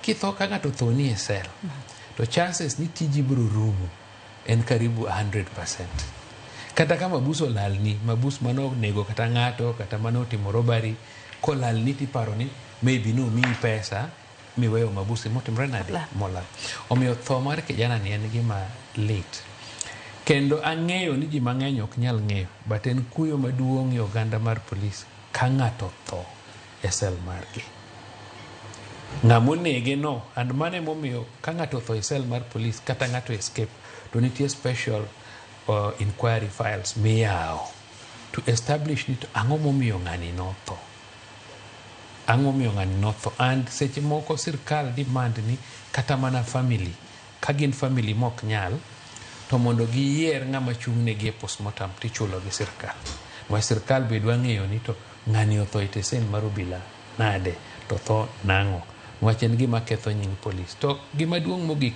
Kitho ka ng'ato otho ni e cell, to chances ni tiji biro rumo en karibu 100%. Kata ka mabus olalni, mabus mane onego kata ng'ato, kata mane otimo robbery, kolalni tiparo ni maybe nomiyi pesa miweyo mabus motimre nade molal. Omiyo tho mar kijana ni en gima lit. Kendo ang'eyo ni ji mang'eny ok nyal ng'eyo, but en kuyo maduong' e oganda mar polis ka ng'ato tho e cell margi. Ng'ama onege no, and mano emomiyo ka ng'ato otho e cell mar polis kata ng'ato escape, to nitie special inquiry files miyawo to establish ni to ang'o momiyo ng'ani notho. Ang'o momiyo ng'ani notho. And seche moko sirkal demand ni kata mana family, ka gin family mok nyal, to mondo giyier ng'ama chung' negi e postmortem tichulo gi sirkal. Niwach sirkal be dwa ng'eyo ni to ng'ani otho e tesen mar obila nade to tho nang'o. Niwach en gima ketho nying polis. To gima duong' mogik